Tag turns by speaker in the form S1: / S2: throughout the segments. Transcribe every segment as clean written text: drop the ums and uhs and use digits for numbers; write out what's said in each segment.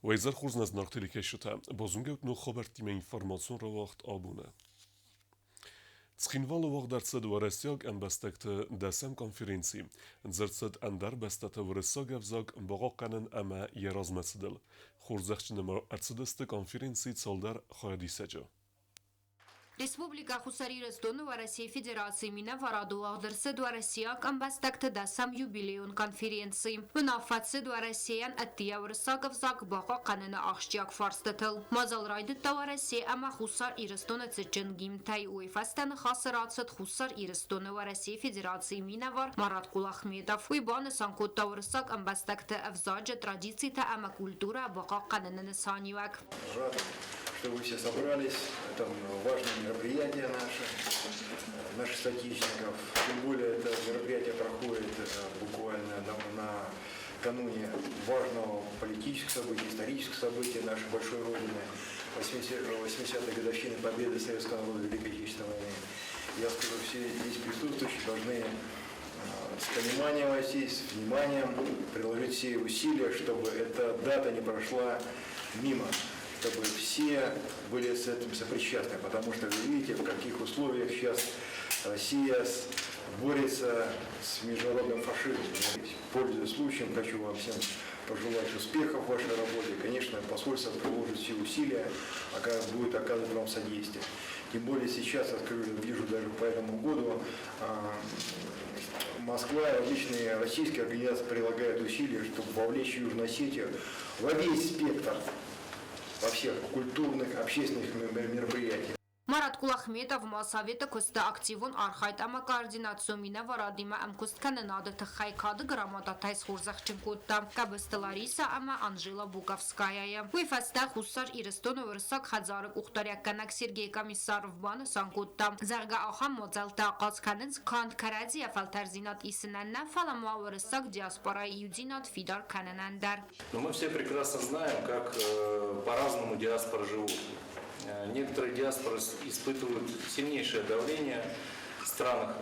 S1: Уӕ изӕр хорз нӕ зынаргъ телекӕсджытӕ! Базонгӕ ут ног хабӕрттимӕ информацион рауагъд абоны. Цхинвалы уагъд ӕрцыд уӕрӕсейаг ӕмбӕстӕгты дӕсӕм конференци. Дзырд цыд ӕндӕр бӕстӕты уырыссаг ӕвзаг бахъахъхъӕнын ӕмӕ йӕ размӕцыдыл. Хорзӕхджын ӕм ӕрцыдысты конференцийы цалдӕр хайадисӕджы.
S2: Республикӕ Хуссар Ирыстоны Уӕрӕсейы Федерацийы минӕварады уагъд ӕрцыд уӕрӕсейаг ӕмбӕстӕгты дӕсӕм юбилейон конференци. Уынаффӕ цыд Уӕрӕсейӕн ӕддейӕ уырыссаг ӕвзаг бахъахъхъӕныны ахсджиаг фарстытыл. Мадзал райдыдта Уӕрӕсе ӕмӕ Хуссар Ирыстоны цытджын гимнтӕй. Уый фӕстӕ ныхасы рацыд Хуссар Ирыстоны Уӕрӕсейы Федерацийы минӕвар Марат Кулахметов. Уый банысан кодта уырыссаг ӕмбӕстӕгты ӕвзаджы традицитӕ ӕмӕ культурӕ бахъахъхъӕныны нысаниуӕг.
S3: Рад, что вы все собрались. Это важное мероприятие наше, наших соотечественников. Тем более это мероприятие проходит буквально на кануне важного политического события, исторического события нашей большой Родины, 80-й годовщины победы Советского народа в Великой Отечественной войне. Я скажу, все здесь присутствующие должны с пониманием отнестись, с вниманием приложить все усилия, чтобы эта дата не прошла мимо, чтобы все были с этим сопричастны, потому что вы видите, в каких условиях сейчас Россия борется с международным фашизмом. Пользуясь случаем, хочу вам всем пожелать успехов в вашей работе. Конечно, посольство приложит все усилия, будет оказывать вам содействие. Тем более сейчас, я скажу, вижу даже по этому году, Москва и различные российские организации прилагают усилия, чтобы вовлечь Южную Осетию во весь спектр, во всех культурных, общественных мероприятиях.
S2: Марат Кулахметов ма советы куысты активон архайд ӕмӕ координацион минӕварадимӕ ӕмкуысткӕнынады тыххӕй кады грамотатӕй схорзӕхджын кодта Къӕбысты Ларисӕ ӕмӕ Анжела Буковскаяйы. Уый фӕстӕ Хуссар Ирыстоны Уырыссаг хӕдзары къухдариуӕггӕнӕг Сергей Комиссаров банысан кодта, зӕгъгӕ, ахӕм мадзӕлттӕ ахъаз кӕнынц канд кӕрӕдзийӕ фӕлтӕрдзинад исынӕн нӕ, фӕлӕ ма уырыссаг диаспорайы иудзинад фидар кӕнынӕн дӕр.
S4: Но мы все прекрасно знаем, как по-разному диаспоры живут. Некоторые диаспоры испытывают сильнейшее давление в странах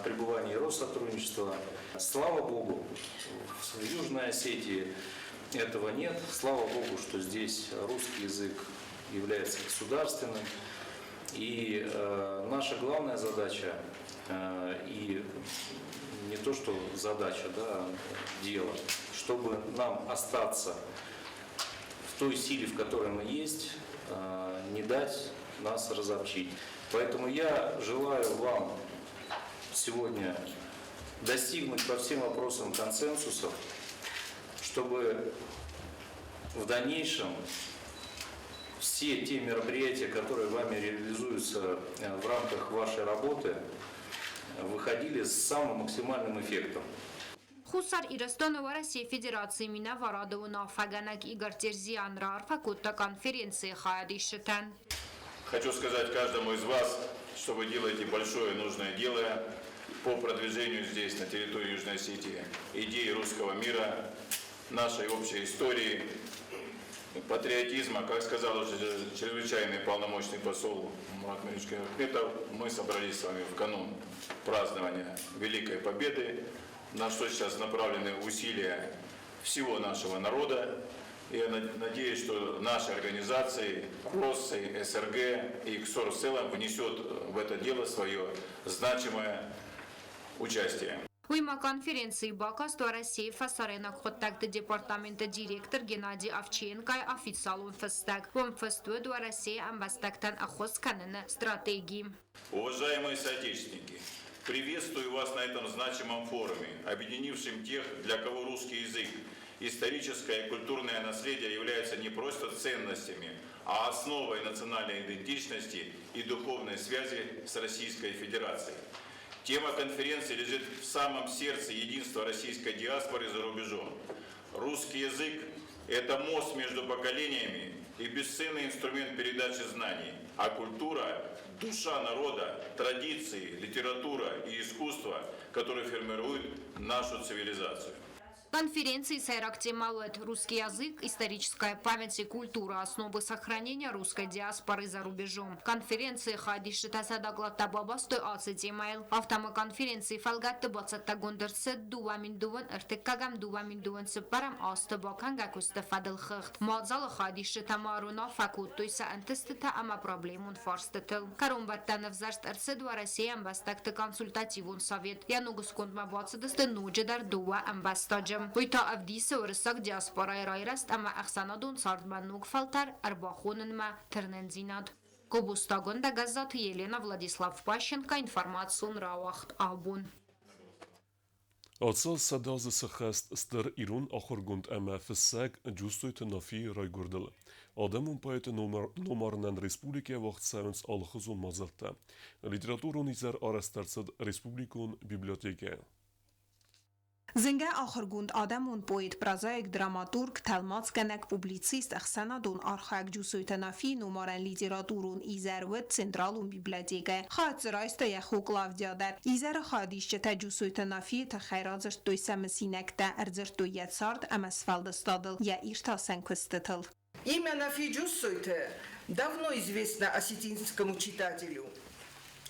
S4: пребывания и Россотрудничества. Слава Богу, в Южной Осетии этого нет. Слава Богу, что здесь русский язык является государственным. И наша главная задача, и не то что задача, да, дело, чтобы нам остаться в той силе, в которой мы есть, не дать нас разобщить. Поэтому я желаю вам сегодня достигнуть по всем вопросам консенсусов, чтобы в дальнейшем все те мероприятия, которые вами реализуются в рамках вашей работы, выходили с самым максимальным эффектом.
S2: Хуссар Ирыстоны Уӕрӕсейы Федерацийы минӕварады уынаффӕгӕнӕг Игорь Терзиан раарфӕ кодта конференцийы хайадисджытӕн.
S5: Хочу сказать каждому из вас, что вы делаете большое нужное дело по продвижению здесь, на территории Южной Осетии, идеи русского мира, нашей общей истории, патриотизма. Как сказал уже чрезвычайный полномочный посол Мурат Маринович Ахметов, мы собрались с вами в канун празднования Великой Победы, на что сейчас направлены усилия всего нашего народа. Я надеюсь, что наши организации, РОССы, СРГ и КСОР в целом внесет в это дело свое значимое участие.
S2: Уый ма конференцийы бакаст Уӕрӕсейы фӕсарӕйнаг хъуыддӕгты департаменты директор Геннадий Овченкойы официалон фыстӕг. Уым фыст уыд Уӕрӕсейы ӕмбӕстӕгтӕн ӕххуыс кӕныны стратеги.
S5: Уважаемые соотечественники, приветствую вас на этом значимом форуме, объединившем тех, для кого русский язык, историческое и культурное наследие являются не просто ценностями, а основой национальной идентичности и духовной связи с Российской Федерацией. Тема конференции лежит в самом сердце единства российской диаспоры за рубежом. Русский язык – это мост между поколениями и бесценный инструмент передачи знаний, а культура – душа народа, традиции, литература и искусство, которые формируют нашу цивилизацию.
S2: Конференцийы сӕйраг темӕ уыд «Русский язык, историческая память и культура. Основы сохранения русской диаспоры за рубежом». Конференцийы хайадисджытӕ сӕ докладтӕ бабастой ацы темӕйыл. Афтӕ ма конференцийы фӕлгӕтты бацӕттӕгонд ӕрцыд 2021-ӕм 2024-ӕм азты бакӕнгӕ куысты фӕдыл хыгъд. Мадзалы хайадисджытӕ ма ӕруынаффӕ кодтой сӕ ӕнтыстытӕ ӕмӕ проблемон фарстытыл. Кӕронбӕттӕн ӕвзӕрст ӕрцыд Уӕрӕсейы ӕмбӕстӕгты консультативон совет. Йӕ ног скондмӕ бацыдысты ноджыдӕр дыууӕ ӕмбӕстаджы. Уый та ӕвдисы уырыссаг диаспорайы райрӕзт ӕмӕ ӕхсӕнадон цардмӕ ног фӕлтӕр ӕрбахонынмӕ тырнындзинад. Гобозтагондӕ Гӕззаты Елена, Владислав Пащенко, информацион рауагъд «Абон».
S1: Ацы сӕдӕазы сыххӕст стыр ирон ахуыргонд ӕмӕ фыссӕг Джусойты Нафийы райгуырдыл. Адӕмон поэты номарынӕн республикӕйы уагъд цӕуынц алыхуызон мадзӕлттӕ. Литературон изӕр арӕзт ӕрцыд республикон библиотекӕйы.
S6: Зынгӕ ахуыргонд, адӕмон поэт, прозаик, драматург, тӕлмацгӕнӕг, публицист, ӕхсӕнадон архайӕг Джусойты Нафийы номарӕн литературон изӕр уыд Централон библиотекӕйы. Хайад дзы райста йӕ хо Клавдия дӕр. Изӕры хайадисджытӕ Джусойты Нафийы тыххӕй радзырдтой сӕ мысинӕгтӕ, ӕрдзырдтой йӕ цард ӕмӕ сфӕлдыстадыл, йӕ иртасӕн куыстытыл.
S7: Имя Нафи Джусойты давно известно осетинскому читателю.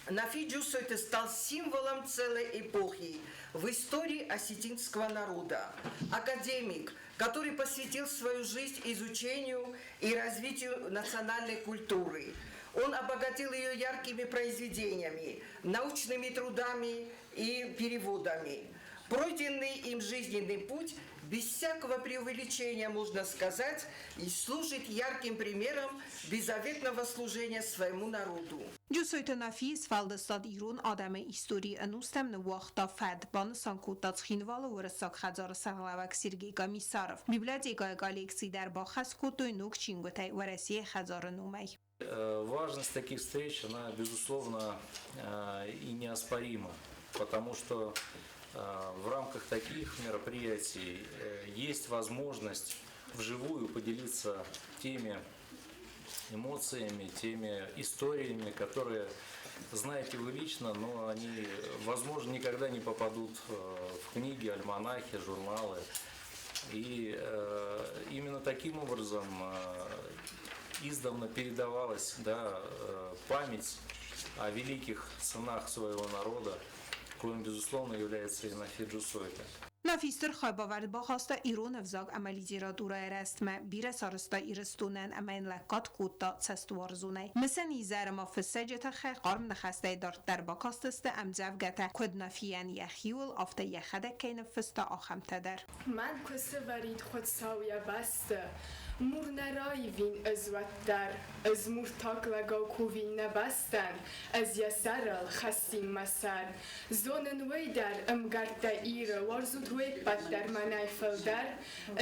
S7: Нафи Джусойты стал символом целой эпохи в истории осетинского народа. Академик, который посвятил свою жизнь изучению и развитию национальной культуры. Он обогатил ее яркими произведениями, научными трудами и переводами. Пройденный им жизненный путь, без всякого преувеличения, можно сказать, и служит ярким примером беззаветного служения своему народу.
S6: Джусойты Нафийы сфӕлдыстад ирон адӕмы историйы ӕнустӕм ныууагъта фӕд, банысан кодта Цхинвалы Уырыссаг хӕдзары сӕргълӕууӕг Сергей Комиссаров. Библиотекӕйы коллекци дӕр баххӕст кодтой ног чингуытӕй Уӕрӕсейы хӕдзары номӕй.
S4: Важность таких встреч, она, безусловно, и неоспорима, потому что в рамках таких мероприятий есть возможность вживую поделиться теми эмоциями, теми историями, которые знаете вы лично, но они, возможно, никогда не попадут в книги, альманахи, журналы. И именно таким образом издавна передавалась, да, память о великих сынах своего народа, коим, безусловно, является и Нафи Джусойты.
S6: Нафи стыр хайбавӕрд бахаста ирон ӕвзаг ӕмӕ литературӕйы рӕзтмӕ, бирӕ сарӕзта Ирыстонӕн ӕмӕ йын лӕггад кодта цӕстуарзонӕй. Мысӕн изӕры ма фыссӕджы тыххӕй хъарм ныхӕстӕй дарддӕр бакастысты ӕмдзӕвгӕтӕ, куыд Нафийӕн йӕхиуыл, афтӕ йӕхӕдӕг кӕй ныффыста, ахӕмтӕ дӕр.
S8: Мӕн ку сӕвӕрид Хуцау йӕ бӕсты, Мур нӕ раивин ӕз уӕддӕр. Ӕз муртак лӕгау ковин нӕ бӕстӕн, Ӕз йӕ сӕрыл хӕссин мӕ сӕр. Зонын уый дӕр, ӕмгӕрттӕ Иры, Уарзут уе ппӕт дӕр мӕнӕй фылдӕр.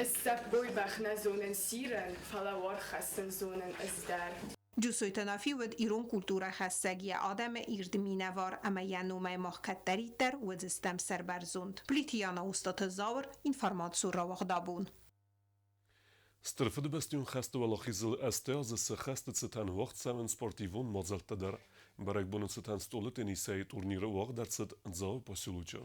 S8: Ӕз сӕппой бӕх нӕ зонын сирын, Фӕлӕ уаргъ хӕссын зонын ӕз дӕр.
S6: Джусойты Нафи уыд ирон культурӕ хӕссӕг, йӕ адӕмы ирд минӕвар ӕмӕ йӕ номӕй мах кӕддӕриддӕр уыдзыстӕм сӕрбӕрзонд. Плиты Яна, Устаты Зауыр, информацион рауагъд Абон.
S1: Стыр Фыдыбӕстӕйон хӕсты уӕлахизыл ӕстӕ азы цы хӕсты цытӕн уагъд цӕуынц спортивон мадзӕлттӕ дӕр. Бӕрӕгбоны цытӕн стъолы теннисӕй турнир уагъд ӕрцыд Дзауы поселочы.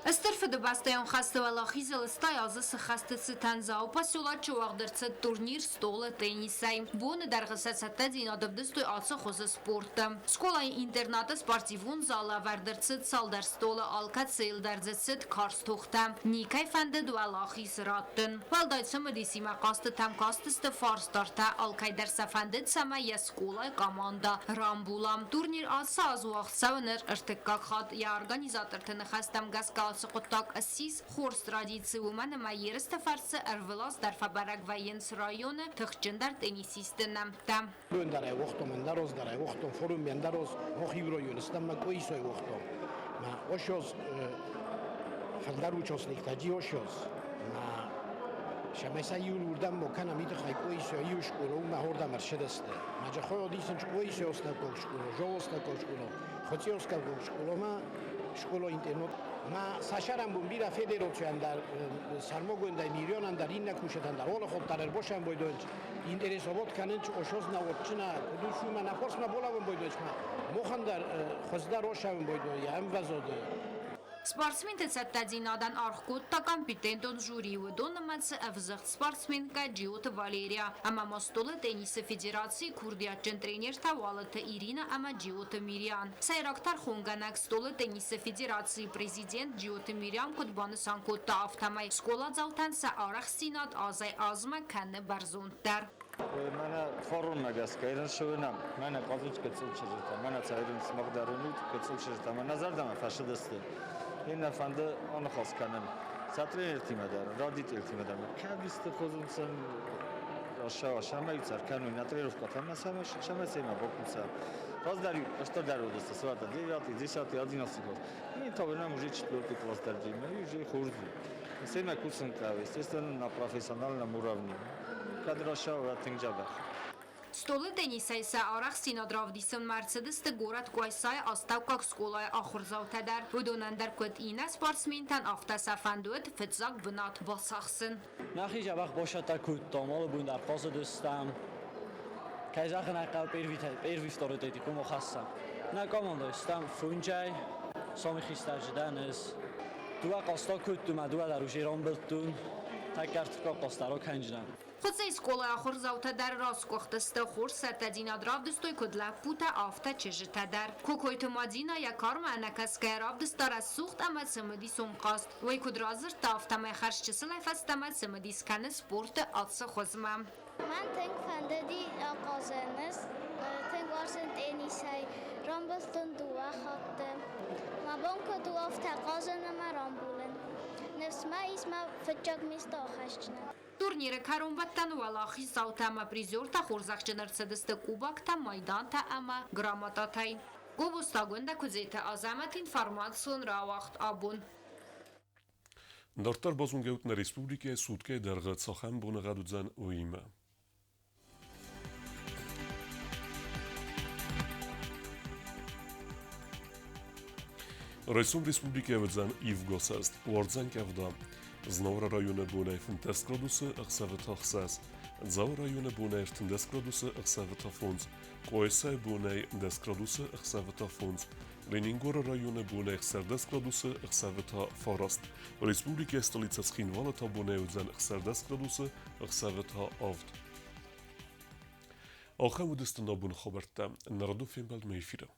S2: Стыр Фыдыбӕстӕйон хӕсты уӕлахизыл 80 азы цы хӕсты цытӕн Дзауы поселочы уагъд ӕрцыд турнир стъолы теннисӕй. Боны дӕргъы сӕ цӕттӕдзинад ӕвдыстой ацы хуызы спорты. Скъолайы интернаты спортивон залы ӕвӕрд ӕрцыд цалдӕр стъолы, алкӕцыйыл дӕр дзы цыд карз тохтӕ. Никӕй фӕндыд уӕлахиз раттын. Уӕлдай цымыдисимӕ хъазтытӕм кастысты фарсдартӕ, алкӕй дӕр сӕ фӕндыд, цӕмӕй йӕ скъолайы командӕ рамбула. Турнир ацы аз уагъд цӕуы ныр ӕртыккаг хатт. Йӕ организаторты ныхӕстӕм гӕсгӕ ацы хъуыддаг ссис хорз традици, уымӕн ӕмӕ ерысты фӕрцы ӕрвылаз дӕр фӕбӕрӕг вӕййынц районы тыхджындӕр теннисистты нӕмттӕ.
S9: Ӕндӕрӕй уохтом, ӕндӕроз дӕрӕй уохтом, форум ӕндӕроз, хохи районы ма коисой уохтом. Ма ошоз фӕлдар участниктӕ джи ошоз. Ма шамеса иул урдам мо кана митхай коисой иу школа ума хордам аршедесте. Ма жа хойод исен коисой осна кок школа, жолосна кок школа, хоциоска кок школа, ма школа интернат. Ма сашарам бира федерацияндар сармогондай мирионандар инна кушетандар олохоттар бошан бойдонч интересовот каненч ошозна отчина кудушума нафорсма болавен бойдонч ма мохандар хоздар ошавен бойдон я амвазод.
S2: Спортсменты цӕттӕдзинадӕн аргъ кодта компетентон жюри, уыдон нымӕцы ӕвзыгъд спортсменкӕ Джиоты Валерия ӕмӕ ма стъолы теннисы федерацийы курдиатджын тренертӕ Уалыты Ирина ӕмӕ Джиоты Мириан. Сӕйраг тӕрхонгӕнӕг стъолы теннисы федерацийы президент Джиоты Мириам куыд банысан кодта, афтӕмӕй скъоладзаутӕн сӕ арӕхстдзинад азӕй-азмӕ кӕны бӕрзонддӕр.
S10: Мӕнӕ фаронмӕ гӕсгӕ ирын сывынӕм, мӕнӕ хъазут гыццыл чызджытӕ, мӕнӕ цӕ ирын сымах дӕр уынут гыццыл чызджытӕ, мӕнӕ зӕрдӕмӕ фӕцыдысты. Иннӕ фӕнды аныхас кӕнын сӕ тренертимӕ дӕр, родительтимӕ дӕр. Кӕд исты хъазынцӕн сӕмӕ кӕнуй на тренировкӕтӕ ӕмӕ сӕмӕ семӕ бакуса. Раздӕр стырдӕр уыдысты сывӕллӕттӕ девятый, десятый, одиннадцатый класс. И та уже четвертый класс дӕр уже хорз у. Семӕ кусын хъӕуы, естественно, на профессиональном уровне. Кӕд рацӕуа тынг дзӕбӕх.
S2: Стъолы теннисӕй сӕ арӕхстдзинад равдисынмӕ ӕрцыдысты горӕт Къуайсайы астӕуккаг скъолайы ахуырдзаутӕ дӕр. Уыдонӕн дӕр куыд иннӕ спортсментӕн, афтӕ сӕ фӕнд уыд фыццаг бынат бацахсын.
S11: Нӕхи дзӕбӕх бацӕттӕ кодтам, алы бон дӕр хъазыдыстӕм. Кӕй зӕгъын ӕй хъӕуы, первый, второй, третий хъуамӕ хӕссӕм. Нӕ командӕйы стӕм фондзӕй, сомихистаджы дӕн ӕз. Дыууӕ хъазт акодтон ӕмӕ дыууӕ дӕр уже рамбылдтон. Тӕккӕ ӕртыккаг хъазт дӕр акӕндзынӕн.
S2: Хуыцӕй скъолайы ахуырдзаутӕ дӕр расгуыхтысты, хорз цӕттӕдзинад равдыстой куыд лӕппутӕ, афтӕ чызджытӕ дӕр. Кокойты Мадинӕ йӕ кармӕ ӕнӕкӕсгӕйӕ равдыста рӕсугъд ӕмӕ цымыдисон хъазт. Уый куыд радзырдта, афтӕмӕй хӕрзчысылӕй фӕстӕмӕ цымыдис кӕны спорты ацы хуызмӕ.
S12: Мӕн тынг фӕндыди ахъазын. Ӕз тынг уарзын теннисӕй. Рамбылдтон дыууӕ хатты. Мӕ бон куыд у, афтӕ хъазын ӕмӕ рамбулын. Ныфс мӕ ис мӕ фыццаг место ахӕсджынӕн.
S2: Турниры кӕронбӕттӕн уӕлахиздзаутӕ ӕмӕ призертӕ хорзӕхджын ӕрцыдысты кубоктӕ, майдантӕ ӕмӕ грамотатӕй. Гобозты Агуындӕ, Куыдзеты Азӕмӕт, информацион рауагъд абон.
S1: Дарддӕр базонгӕут нӕ республикӕйы суткӕйы дӕргъы цахӕм боныгъӕд уыдзӕн, уыимӕ. Райсом республикӕйы уыдзӕн ивгосӕст, уардзӕн къӕвда. Знауыры районы бонӕй 15 градусы, ӕхсӕвы та 6. Дзауы районы бонӕй 13 градусы, ӕхсӕвы та 5. Къуайсайы бонӕй 10 градусы, ӕхсӕвы та 5. Ленингоры районы бонӕй 16 градусы, ӕхсӕвы та 9. Республикӕйы столицӕ Цхинвалы та бонӕй уыдзӕн 16 градусы, ӕхсӕвы та 7. Ахӕм уыдысты нӕ боны хабӕрттӕ. Нӕ радон фембӕлдмӕ эфиры.